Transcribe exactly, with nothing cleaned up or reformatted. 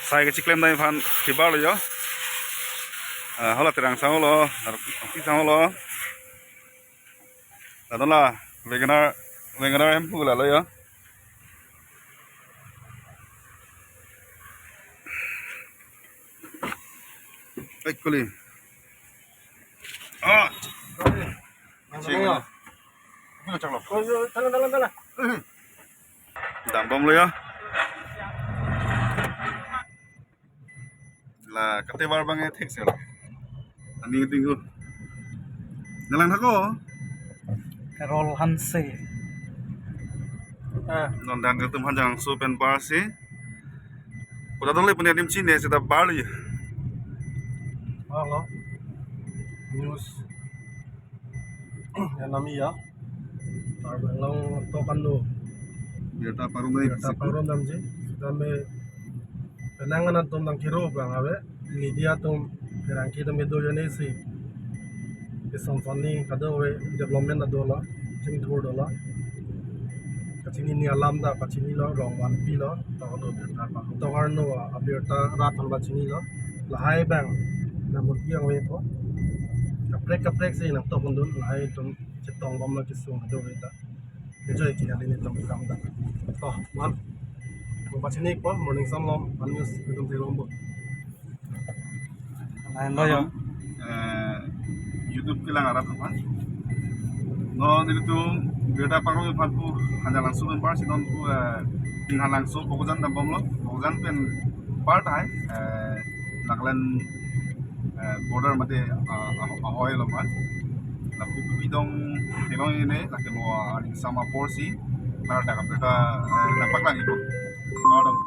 Sai kachiklemdam aphan kebarlo jo. Ah, hala Terang sang lo, Arpi sang lo. Ladak la, WagonR, WagonR hemphu lalo jo. Ekoli. Ah. Ching. Ini kacang lo. Dalam, dalam, dalam. Dambomlo jo. La katebar abang e thek sel. Ani tingku. Nelang thak ko? Carol Hanse. Ah. Non dan ketum Hanjanglangso pen barsi. Kuda dong le punya dim chine seta barli. Halo. News. Ya nami ya. Karbi Anglong tokan do. Birta parum dai. Birta parum damji. Sitame penang anan atum nangkero abang ave. Media atum pherangke atum kedo jone si. Kesong soni kadokave development do lo. Chingthur do lo. Kachinine alam ta pachinilo, rong vanpilo. Tokan do birta parum. Tokan do abirta rat aphan pachinilo. Lahai abang. Namun yang ave ko. Kaprek kaprek si nangtok undun. Lahai atum chetong bom lo kesung kadokave ta. Enjoy ke kali netum kam ta. To, man. Mo pachini po, Morning Sun along, One News, netum theklong po. Lain lo jo. Eh, YouTube kelang arat aphan. Non nelitum birta parum aphan pu Hanjanglangso pen barsi non pu, eh, Hanjanglangso Bokajan dambomlo, Bokajan pen bar tahai, eh, Nagaland, eh, border mate, ah, ah, ahoi lo ma. Lapu bidong theklong ini, lake mo aning sama porsi, nar dak birta, eh, nangpaklang ipo. Nodong.